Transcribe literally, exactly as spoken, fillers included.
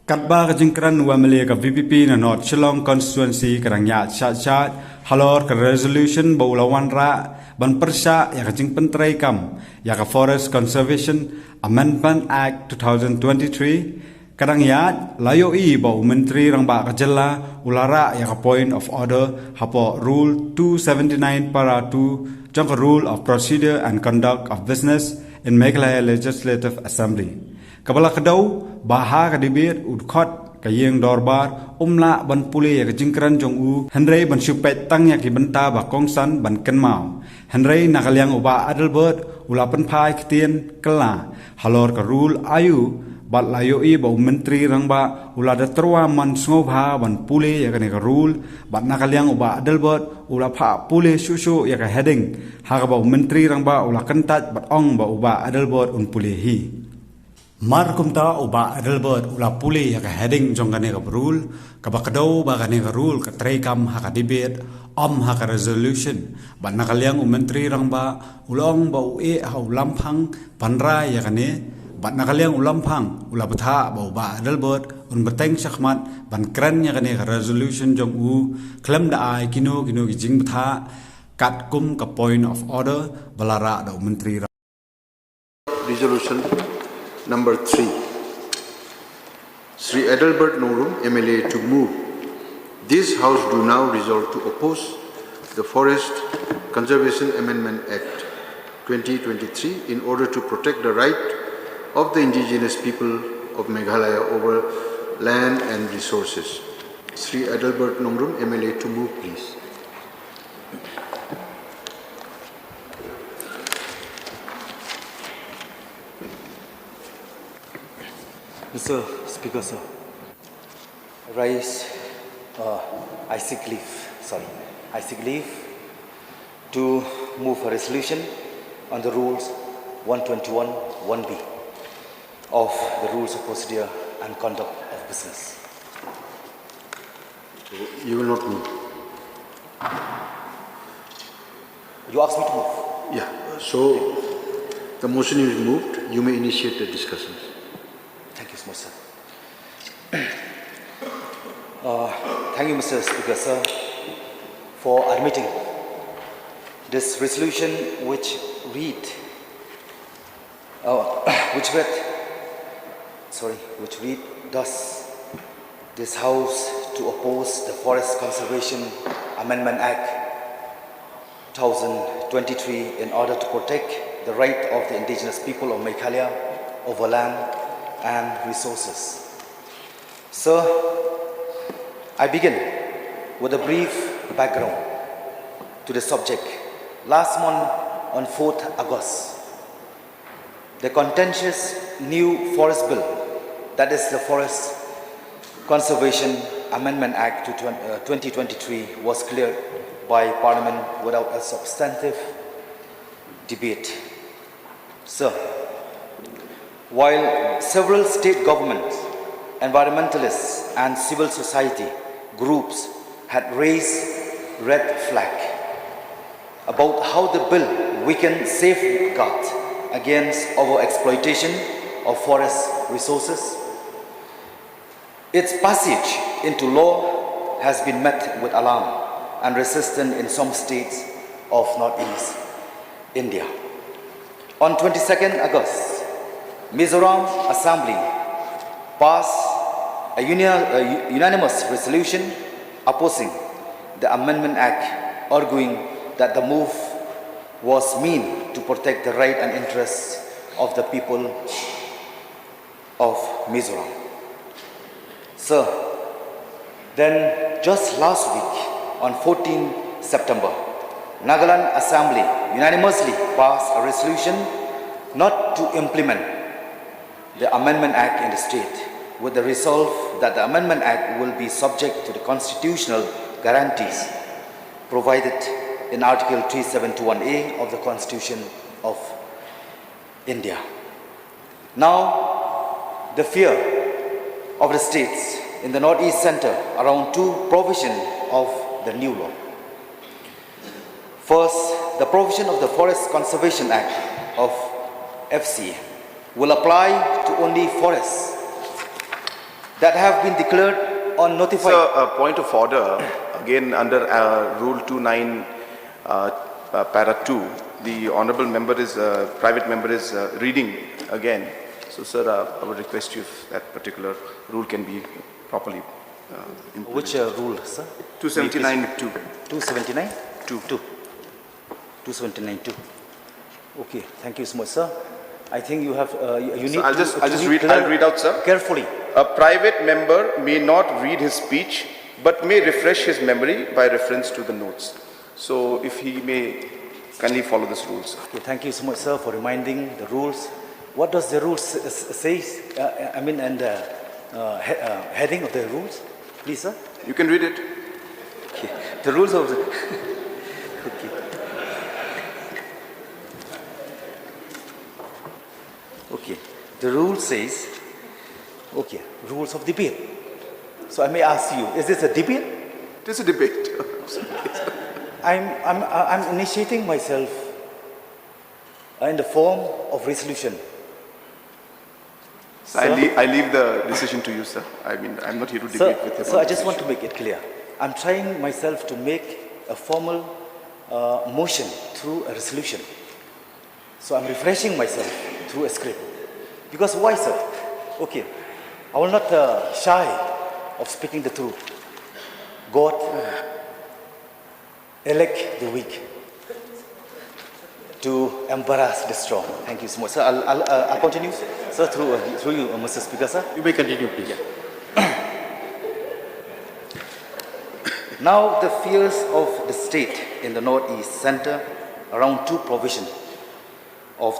Katba ka jingkren u MLA ka VPP na North Shillong Constituency ka dang ïaid shat shat halor ka resolution ba u la wanrah ban pyrshah ïa ka jingpyntreikam ïa ka Forest Conservation Amendment Act two thousand twenty-three, ka dang ïaid la ïohi ba u Myntri Rangbah ka jylla u la rah ïa ka point of order hapoh Rule two seventy-nine para two jong ka Rule of Procedure and Conduct of Business in Meghalaya Legislative Assembly, kaba la kdew ba ha ka debate u dkhot ka ïing dorbar um lah ban pule ïa ka jingkren jong u, hynrei ban shu peit tang ïa ki bynta ba kongsan ban kynmaw. Hynrei na ka liang u Bah Adelbert u la pynphai ktien kylla halor ka rule aiu, bad la ïohi ba u Myntri Rangbah u la da tyrwa man sngewbha ban pule ïa kane ka rule, bad na ka liang u Bah Adelbert u la phah pule shuh shuh ïa ka heading, ha kaba u Myntri Rangbah u la kyntait bad ong ba u Bah Adelbert un pule hi. Mar kumta u Bah Adelbert u la pule ïa ka heading jong kane ka rule, kaba kdew ba kane ka rule ka treikam ha ka debate, ym ha ka resolution. Bad na ka liang u Myntri Rangbah u la ong ba u ïeh ha u Lamphang ban rai ïa kane. Bad na ka liang u Lamphang u la bthah ba u Bah Adelbert un bteng shakhmat ban kren ïa kane ka resolution jong u, khlem da ai kino kino ki jingbthah katkum ka point of order ba la rah da u Myntri Rangbah. Resolution number three. Sri Adelbert Nongrum, MLA, to move. This House do now resolve to oppose the Forest Conservation Amendment Act twenty twenty-three in order to protect the right of the indigenous people of Meghalaya over land and resources. Sri Adelbert Nongrum, MLA, to move, please. Mister Speaker, sir, I rise, uh, I seek leave, sorry, I seek leave to move a resolution on the rules one twenty-one one B of the Rules of Procedure and Conduct of Business. So you will not move? You asked me to move. Yeah, so the motion is moved. You may initiate the discussions. Thank you so much, sir. Uh, thank you, Mister Speaker, sir, for admitting this resolution, which read, uh, which read, sorry, which read thus: This House to oppose the Forest Conservation Amendment Act two thousand twenty-three in order to protect the right of the indigenous people of Meghalaya over land and resources. Sir, I begin with a brief background to the subject. Last month, on fourth August, the contentious new forest bill, that is the Forest Conservation Amendment Act to twen-, uh, twenty twenty-three, was cleared by Parliament without a substantive debate. Sir, while several state governments, environmentalists and civil society groups had raised red flag about how the bill weakened safeguards against overexploitation of forest resources, its passage into law has been met with alarm and resistance in some states of northeast India. On twenty-second August, Mizoram Assembly passed a uni-, a u-, unanimous resolution opposing the Amendment Act, arguing that the move was meant to protect the right and interests of the people of Mizoram. Sir, then just last week, on fourteenth September, Nagaland Assembly unanimously passed a resolution not to implement the Amendment Act in the state, with the resolve that the Amendment Act will be subject to the constitutional guarantees provided in Article three seven two one A of the Constitution of India. Now, the fear of the states in the Northeast center around two provision of the new law. First, the provision of the Forest Conservation Act of F C A will apply to only forests that have been declared or notified. So, a point of order, again under uh, Rule two nine, uh, uh, Para two, the honorable member is, uh, private member is uh, reading again. So, sir, uh, I would request you if that particular rule can be properly uh, implemented. Which uh, rule, sir? two seventy-nine two. two seventy-nine? 2. 2. 279 2. Okay, thank you so much, sir. I think you have, uh, you, you need So I'll to, just, to I'll just read read, clear- I'll read out, sir. Carefully. A private member may not read his speech, but may refresh his memory by reference to the notes. So if he may kindly follow this rule, sir. Okay, thank you so much, sir, for reminding the rules. What does the rules s- s- says? Uh, I mean, and uh, uh, he- uh, heading of the rules, please, sir. You can read it. Okay. The rules of the okay. Okay. The rule says, okay, rules of debate. So I may ask you, is this a debate? It is a debate. I'm, I'm, I'm initiating myself in the form of resolution. So I, Sir? leave, I leave the decision to you, sir. I mean, I'm not here to debate Sir, with him. sir, On I just this want issue. To make it clear. I'm trying myself to make a formal uh, motion through a resolution. So I'm refreshing myself through a script. Because why, sir? Okay, I will not uh, shy of speaking the truth. God elect the weak to embarrass the strong. Thank you so much, sir. I'll, I'll, uh, I'll continue, sir, through, uh, through you, uh, Mister Speaker, sir. You may continue, please. Now, the fears of the state in the northeast center around two provisions of